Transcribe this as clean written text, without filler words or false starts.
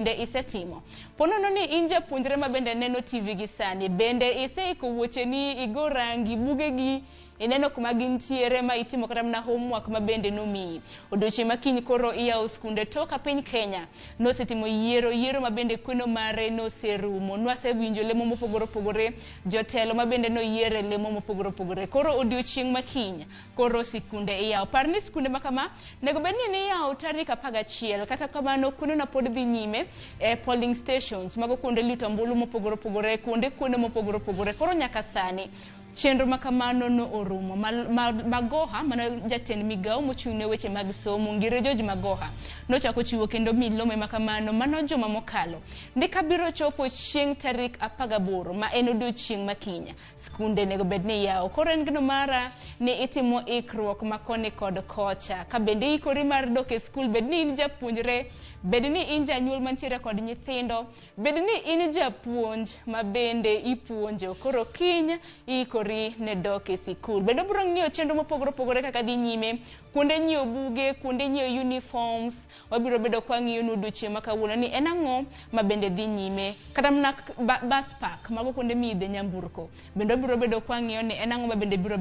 Bende isetimo? Ponono ni in japuonjre ma bende neno TV gi sani, bende iseiko wuocheni, igo rangi, bugegi, ineno kuma gintiere ma itimo kata mana homework ma bende nomiyi. Odiochieng' ma kiny koro iyawo skunde to ka piny Kenya nosetimo yiero, yiero ma bende kweno mare noserumo. Nwasewinjo lemo mopogore opogore, jotelo ma bende noyier e lemo mopogore opogore. Koro odiochieng' ma kiny koro sikunde iyawo. Par ni sikunde ma kama Nego bed ni niyawo tarik 11, kata kamano kwenono pod dhi nyime e polling stations, mago kuonde luto ombulu mopogore opogore, kuonde kweno mopogore opogore. Koro nyaka sani chenro ma kamano no orumo. Magoha, mano jatend migawo mochung' ne weche mag somo, Ngire George Magoha, nochako chiwo kendo milome ma kamano mano juma mokalo. Ndika biro chopo chieng' tarik 18 ma en odiochieng' ma kiny. Skunde onego bed ni iyawo. Koro en geno mara ni itimo ikruok ma koni kod kocha. Ka bende iikori mar dok e skul, bed ni in japuonjre, bed ni in janyuol mantiere kod nyithindo, bed ni in japuonj ma bende ipuonjo. Koro kiny iikori ne dok e sikul. Bende obiro ng'iyo chenro mopogore opogore kaka dhi nyime, kuonde nyiewo buge, kuonde nyiewo uniforms, Wabiro bedo kwa ng'iyo nu odiochieng' ma kawuono ni en ang'o ma bende dhi nyime. Kata mana bus park, mago kuonde miidhe nyamburko. Bende wabiro bedo kwa ng'iyo ni en ang'o ma bende biro